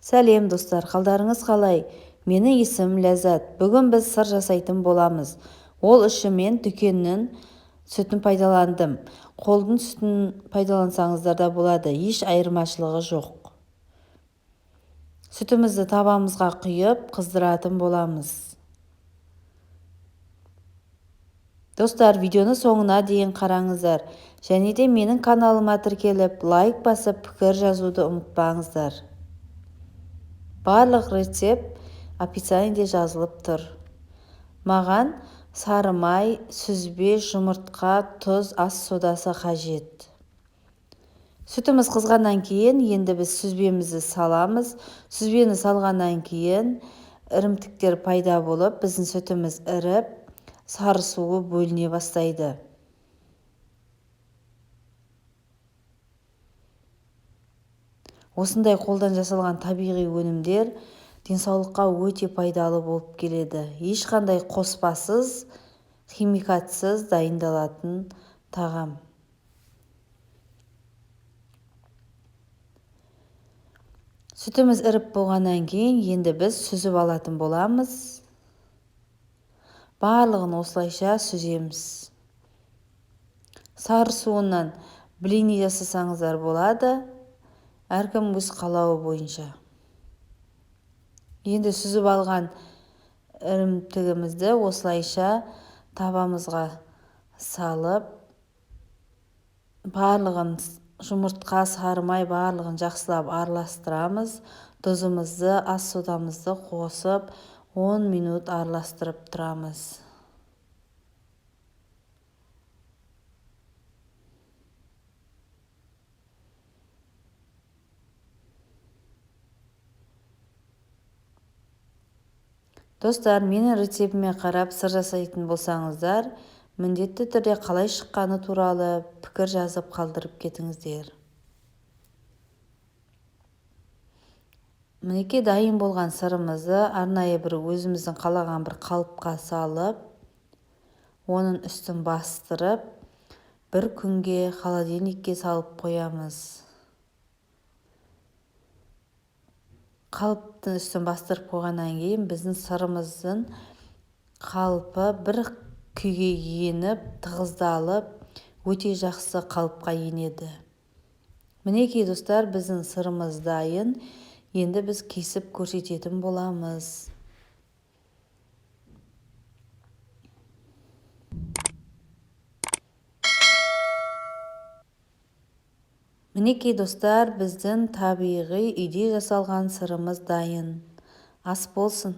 Сәлем достар, қалдарыңыз қалай? Менің есімім Ләззат. Бүгін біз сыр жасайтын боламыз. Ол үшін мен дүкеннің сүтін пайдаландым. Қолдың сүтін пайдалансаңыздар да болады, еш айырмашылығы жоқ. Сүтімізді табамызға құйып, қыздыратын боламыз. Достар, видеоны соңына дейін қараңыздар. Және де менің каналыма тіркеліп, лайк басып, пікір жазуды ұмытпаңыздар. Барлық рецепт описаниеде жазылып тұр. Маған сары май, сүзбе, жұмыртқа, тұз, ас содасы қажет. Сүтіміз қызғаннан кейін енді біз сүзбемізді саламыз. Сүзбені салғаннан кейін ірімтіктер пайда болып, біздің сүтіміз іріп, сары суы бөліне бастайды. Осындай қолдан жасалған табиғи өнімдер денсаулыққа өте пайдалы болып келеді. Ешқандай қоспасыз, химикатсыз дайындалатын тағам. Сүтіміз іріп болғаннан кейін енді біз сүзіп алатын боламыз. Барлығын осылайша сүземіз. Сары суынан блины жасасаңыздар болады. Әркім өз қалауы бойынша. Енді сүзіп алған ірімтігімізді осылайша табамызға салып, барлығын жұмыртқа, сары май барлығын жақсылап араластырамыз. Тұзымызды, ас содамызды қосып 10 минут араластырып тұрамыз. Достар, менің рецептіме қарап сыр жасайтын болсаңыздар, міндетті түрде қалай шыққаны туралы пікір жазып қалдырып кетіңіздер. Мінекей дайын болған сырымызды арнайы бір өзіміздің қалаған бір қалыпқа салып, оның үстін бастырып, бір күнге холодильникке салып қоямыз. Қалыптың үстін бастырып қойғаннан кейін біздің сырымыздың қалпы бір күйге еніп, тығыздалып, өте жақсы қалыпқа енеді. Мінекей достар, біздің сырымыз дайын. Енді біз кесіп көрсететін боламыз. Мінекей достар, біздің табиғи үйде жасалған сырымыз дайын. Ас болсын.